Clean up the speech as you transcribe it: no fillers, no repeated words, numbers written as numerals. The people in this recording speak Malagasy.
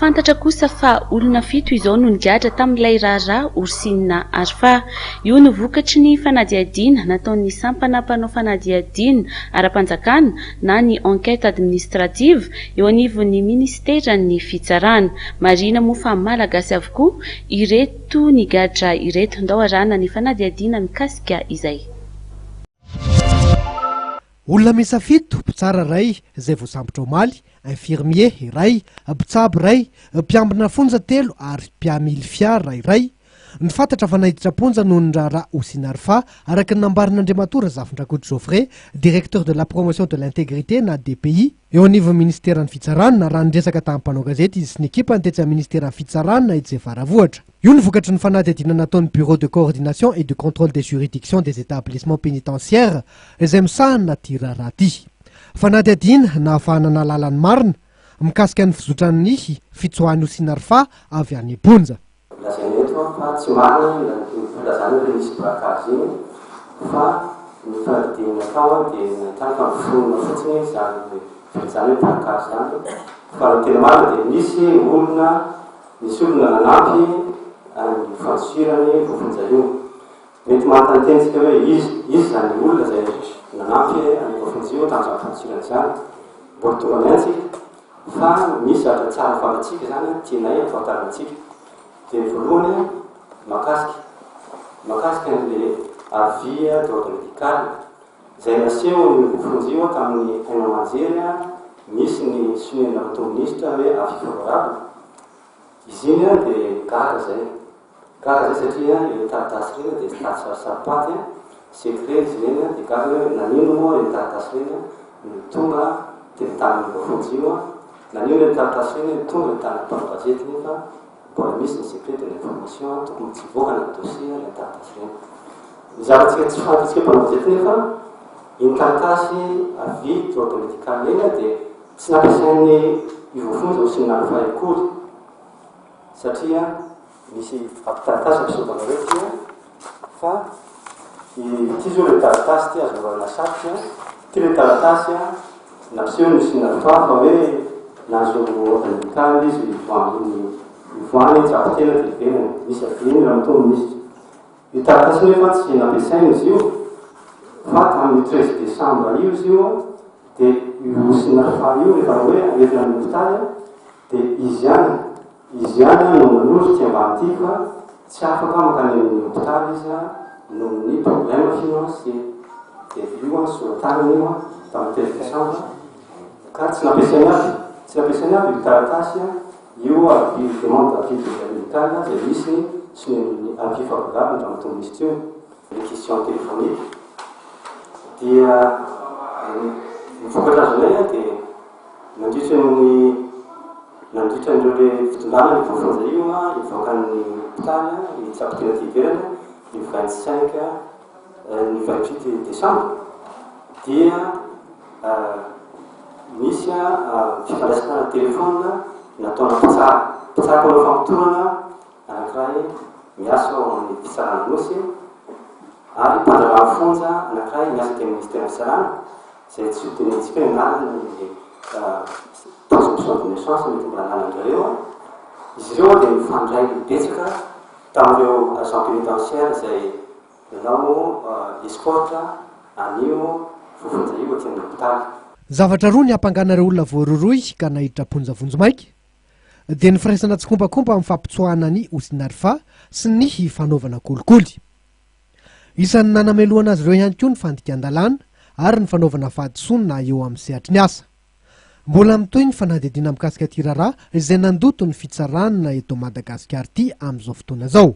Fantatra kosa fa olona fito izao no nigadra tamin'ilay raharaha Houcine Arfa. Io no vokatry ny fanadihadiana nataon'ny sampana mpanao fanadihadiana ara-panjakana na ny enquête administrative eo anivon'ny minisiteran'ny fitsarana. Marihina moa fa Malagasy avokoa ireto nigadra ireto. Ndao arahana ny fanadihadiana mikasika izay. Olona miisa fito, mpitsara iray izay voasambotra omaly, infirmier iray, mpitsabo iray, mpiambina fonja telo ary mpiamily fiara iray, no fantatra fa naiditra am-ponja noho ny raharaha Houcine Arfa, araka ny nambaran'Andriamatoa Razafindrakoto Geoffrey, Directeur de la Promotion de l'Intégrité na DPI, eo anivon'ny Ministeran'ny Fitsarana, raha niresaka tamin'ny mpanao gazety izy sy ny ekipany tetsy amin'ny Ministeran'ny Fitsarana etsy Faravohitra. Io no vokatry ny fanadihadiana nataon'ny Bureau de coordination et de contrôle des juridictions des établissements pénitentiaires izay misahana ity raharaha ity. Fanadihadiana nahafahana nahalala ny marina mikasika ny fizotran'ny fitsoahan'i Houcine Arfa avy any am-ponja. Lazaina eto fa tsy marina iny filazana hoe nisy braquage iny fa ny fanadihadiana natao dia nahitana fa miforonona fotsiny izany filazana hoe braquage izany fa ny tena marina dia nisy olona Nisy olona nanampy an'io fandosirany voafonja io. Mety manontany tena isika hoe iza iza izany olona izay nanampy an'io voafonja io tamin'izany fandosirana izany. Mbola tonga amin'izany isika fa misy zavatra tsara fantatsika izany tianay hampafantarina antsika. Dia ny voalohany mahakasika mahakasika an'ilay avis d'ordre médical izay nasehon'ny voafonja io tamin'ny haino aman-jery nisy ny sonian-dRamatoa Minisitra hoe avis favorable. Izy iny dia gaga izay. Gaga izay satria ireny taratasy ireny dia tady saro-saropady, secret izy ireny, dia gaga hoe naninona moa ireny taratasy ireny no tonga teny tanin'ny voafonja io, naninona ireny taratasy ireny no tonga tany amin'ny mpanao gazety nefa mbola misy ny secret de l'information, tokony tsy hivoaka anaty dossier ireny taratasy ireny. Ny zavatsika tsy fantatsika mpanao gazety nefa iny taratasy avis d'ordre médical iny dia Tsy nampiasain'ny i voafonja ho sy ny akory satria misy vaky taratasy ampisehoako anareo ity an, fa ity zao ilay taratasy ity azo anaovana satroka an, ity ilay taratasy an nampiseho ny Sinafoa fa hoe nahazo ordre médical izy nivoahany nivoahany hitsabo tena tety ivelany, misy avis-ny ramatoa minisitra. Io taratasy io nefa tsy nampiasaina izy io fa tamin'ny 13 décembre io izy io dia io Houcine Arfa io rehefa hoe entina amin'ny hopitaly dia izy ihany izy ihany no nanoro ity ambany ity fa tsy afaka mankany amin'ny hopitaly izy noho ny problème financier. Dia io an soratanana io an tamin'ny 13 décembre ka tsy nampiasainy aby tsy nampiasainy aby io taratasy Io avis demande d'avis de médical izay misy ny sonian'ny avis favorable ny ramatoa minisitra io, réquisition téléphonique, dia ny vokatra azonay dia nandritra ny nandritra an'ireo le fitondrana ny voafonja io hivoaka ny hopitaly hitsabo tena aty ivelany ny 25 ny 28 décembre dia Nisy fifandraisana telefaonina nataona mpitsara, mpitsara mpanao famotorana anankiray miasa ao amin'ny fitsarana Anosy ary mpandraharaha fonja anankiray miasa aty amin'ny minisiteran'ny fitsarana izay tsy ho tenenintsika ny anarany noho ny présomption d'innocence mety mbola ananan'dry zareo. Izy ireo dia nifandray betsaka tamin'ireo agent pénitentiaire izay Nanao escorte an'io voafonja io aty amin'ny hopitaly. Zavatra roa niampangana ireo olona voarohirohy ka naiditra am-ponja vonjimaika, dia ny firaisana tsikombakomba amin'ny fampitsoahana an'i Houcine Arfa sy ny fanaovana kolikoly. Isan'ny nanamelohana azy ireo ihany koa ny fandikan-dalàna ary ny fanaovana fahadisoana eo amin'ny sehatry ny asa. Mbola mitohy ny fanadihadiana mikasika ity raharaha izay nandoto ny fitsarana eto Madagasikara ity amin'izao fotoana izao.